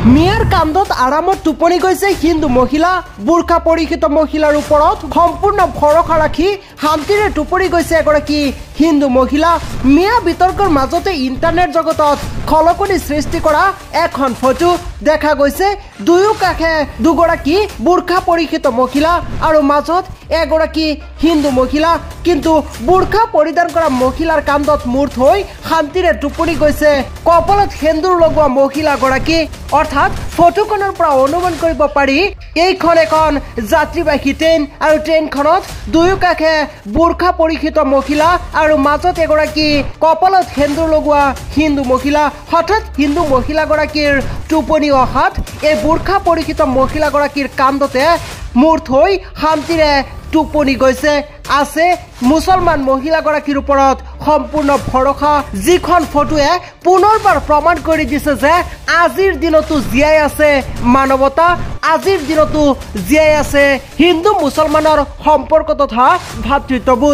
মিয়াৰ কান্ধত আৰামত টোপনি গৈছে হিন্দু মহিলা। বুৰ্খা পৰিহিত মহিলাৰ ওপৰত সম্পূৰ্ণ ভৰসা ৰাখি শান্তিৰে টোপনি গৈছে এগৰাকী হিন্দু মহিলা। মিয়া বিতৰ্কৰ মাজতে ইণ্টাৰনেট জগতত খলকনি সৃষ্টি কৰা এখন ফটো দেখা গৈছে। দুয়ো কাষে দুগৰাকী বুৰ্খা পৰিহিত মহিলা আৰু মাজত এগৰাকী হিন্দু মহিলা। কিন্তু বুৰ্খা পৰিধান কৰা মহিলাৰ কান্ধত মূৰ থৈ শান্তিৰে টোপনি গৈছে কপালত সেন্দুৰ লগোৱা মহিলাগৰাকী। অৰ্থাৎ ফটোখনৰ পৰা অনুমান কৰিব পাৰি এইখন এখন যাত্ৰীবাহী ট্ৰেইন আৰু ট্ৰেইনখনত দুয়ো কাষে বুৰ্খা পৰিহিত মহিলা আৰু মাজত এগৰাকী কপালত সেন্দুৰ লগোৱা হিন্দু মহিলা। হঠাৎ হিন্দু মহিলাগৰাকীৰ টোপনি অহাত এই বুৰ্খা পৰিহিত মহিলাগৰাকীৰ কান্ধতে মূৰ থৈ শান্তিৰে টোপনি গৈছে। আছে মুছলমান মহিলাগৰাকীৰ ওপৰত সম্পূৰ্ণ ভৰসা, যিখন ফটোৱে পুনৰবাৰ প্ৰমাণ কৰি দিছে যে আজিৰ দিনতো জীয়াই আছে মানৱতা, আজিৰ দিনতো জীয়াই আছে হিন্দু মুছলমানৰ সম্পৰ্ক তথা ভাতৃত্ববোধ।